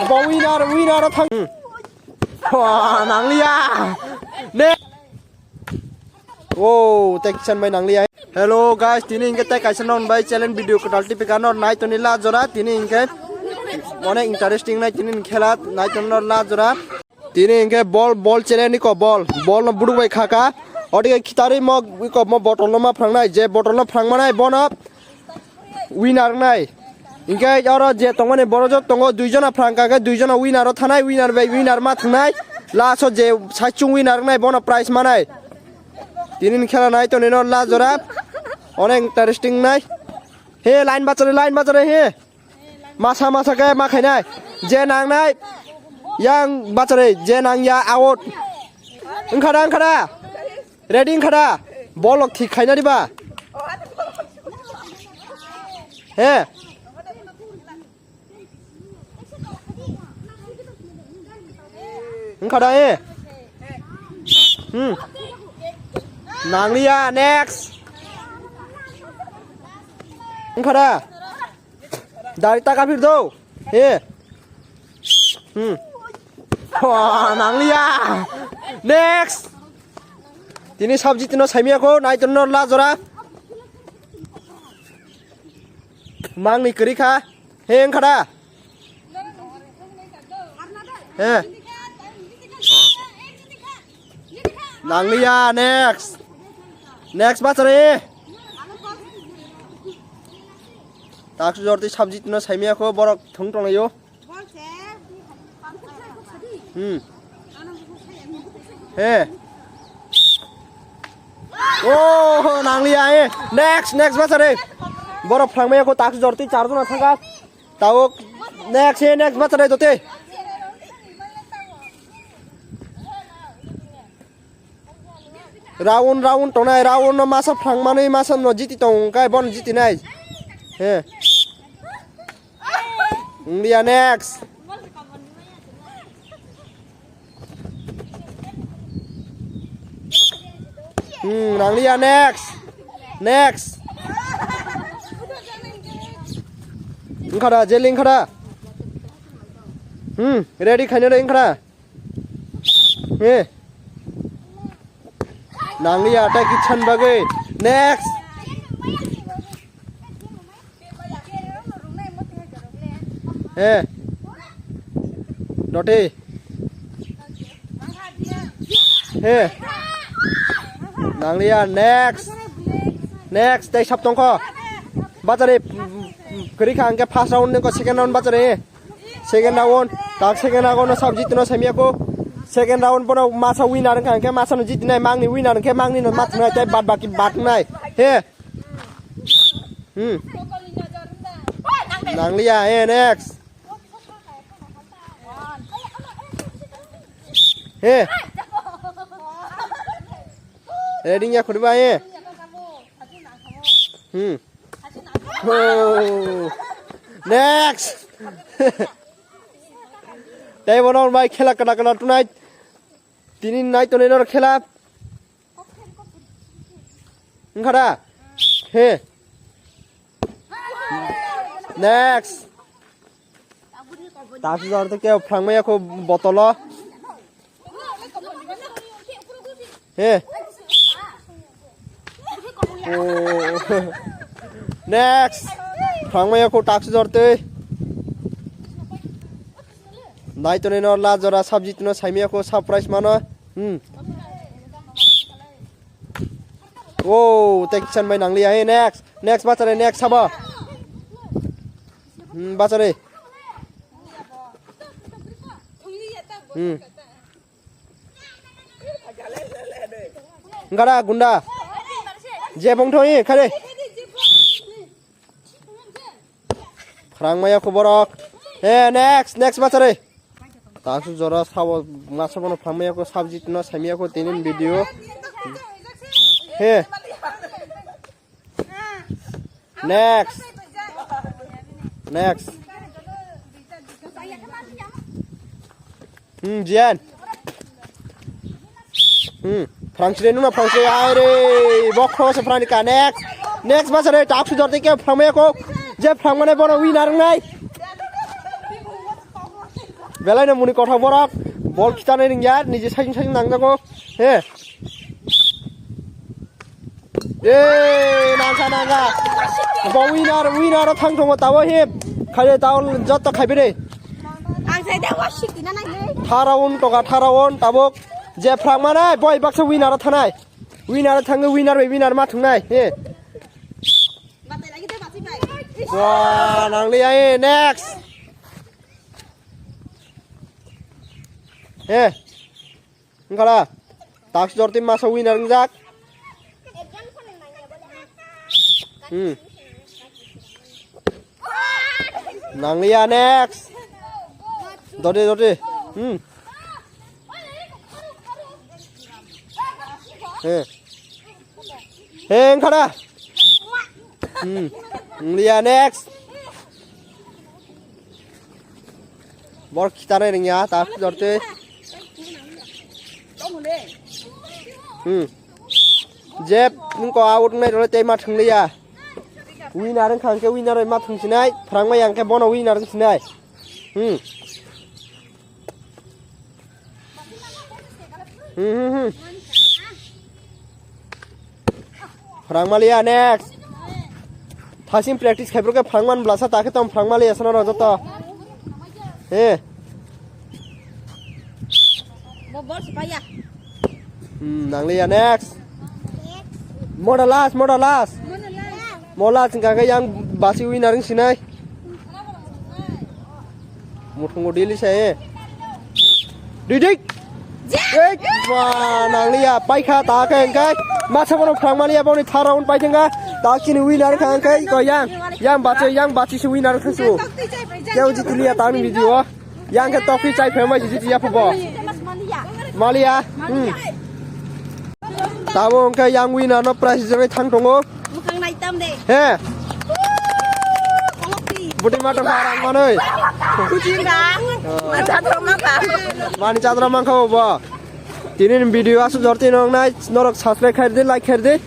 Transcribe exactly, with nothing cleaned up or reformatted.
Bo winner, winner thang. Hmm. Wah, nangliya. Ne. Oh, tei kisan bai nangliya. Hello guys, tini hingke tei kaisa non bai challenge video kwtal tipika no nai toni la jora, tini hingke onek interesting nai tini khela nai toni no la jora. Tini hingke ball, ball challenge ni ko ball, ball no buduk bai khaka. Odi ke khitari mo ko mo bottle no ma phrang nai, je bottle no phrang manai bono winner nai. Hingke oro je tongmani borok jot tongo, dui jona phrang kake, dui jona winner o thanai, winner bai winner ma thangnai. Last o je saichung winner nai bono prize manai. Tini ni khela nai toni no last jora. Onek interesting nai. He line bachare, line bachare he. Masa masa ke ma khainai. Je nangnai yang bachare, je nang ya out. Wngkha da, wngkha da. Ready wngkha da? Bolok thik khaina diba? He? Wngkha da, e? Hmm. Nangliya, next. Wngkha da? Dari taka phir do. He. Hmm. Wah, nangliya. Next. Tini sabji tino saimiya ko, nai tino la jora. Mangni kwrwi kha. He wngkha da? He. Nangliya, next. Next bachari. Taksu jorti sabji tino saimiya ko borok thung tonglayo. Hmm. He. Oh, nangliya, eh. Next, next bachari. Borok phrangmaya ko taksu jorti char jona thangkha. Tawok next, eh, next bachari dote. Round, round tongnai, round no masa phrangmani masa no jiti tong kai bon jiti nai. He. India next. Hmm, nangliya next. Next. Wngkha da, jeli wngkha da. Hmm, ready khaina re wngkha da. He. Nangliya, tei kitchen bagwi. Next. He. Doti. He. Nangliya, next. Next, tei sab tongkho. Bachari, kwrwi kha hwnkhe first round ni ko second round bachari. Second round, tak second round no sab jitino saimya ko. Second round bono masa winner wngkha hwnkhe masa no jitinai, mangni winner hwnkhe mangni no matnai tei bad baki batnai. He. Hmm. Nangliya, he, next. He. Ready ya khurba, he. Hmm. Oh. Next. Tei bono bai khela kana kana tonight. Tini nai tonwi nor khela. Wngkha da? He. Next. Tasu jar to khe phrangmaya kho botolo. He. Oh. Next. Phrangmaya kho tasu jar tei. Nai tonwi no la jora sabji tino saimaya kho surprise mano. Hmm. Oh, tei kisan bai nangliya. He, next. Next bachare, next sabo. Hmm, bachare. Hmm. Gara gunda. Je bong thoi khare. Phrangmaya kho borok. He, next, next bachare. Tasu jora sabo masa bono phrangmaya kho sabji tino saimaya kho tinin video. He. Next. Next. Hmm, Jian. Hmm, phrang sire nuna phrang sire ai re. Bok khro se phrang ka next. Next bachare tak su jor te ke phrang me ko. Je phrang mane bono winner nai. Belai no muni kothok borok. Bol khitanai ringya, niji sajing sajing nangjago. He. Ei, nangkha, nangkha. Bo winner, winner o thang tongo tabo he. Khale tao jotto khaibe de. Ang sai de wa sikina nai le. Tharaun toka tharaun tabuk. Je phrang mane boi baksa winner o thanai. Winner o thangwi winner bai winner ma thungnai. He. Batai lagi de basi bai. Wa, nangli ai next. He. Wngkhala. Tax jorti masa winner wngjak. Hmm. Nangliya next. Doti, doti. Hmm. He. He, wngkhala. Hmm. Nangliya next. Bor khitanai ringya, ta jorte. Hmm. Jeb, nung ko out nai role tei ma thungliya. Winner wngkha hwnkhe winner bai ma thung sinai, phrangma yang khe bono winner wng sinai. Hmm. Hmm, hmm, hmm. Phrangmaliya next. Thasing practice khai bro ke phrangman blasa ta khe tong phrangmaliya sana ro joto. He. Bo bol sipaya. Hmm, nangliya next. Moda last, moda last. Moda last. Mola chingka ke yang basi winner wng sinai. Muthungo daily se. Didik. Ek ba nangliya paikha ta khe engkai. Masa bono phrangmaliya boni thar round paithengka. Ta chini winner kha engkai ko yang. Yang bachi yang bachi se winner kha su. Keu jitiliya tang video. Yang khe tokti chai phe mai jiti ya phubo. Maliya. Hmm. Tabo wngkha yang winner no prize jagwi thang tongo. Mukhang naitam de. He. Kolokti. Budi ma tongkha rang manwi. Kucing rang. Oh. Ma chadra mangkha. Mani chadra mangkha bo. Tini video asu jorti nong nai norok subscribe khair di, like khair di.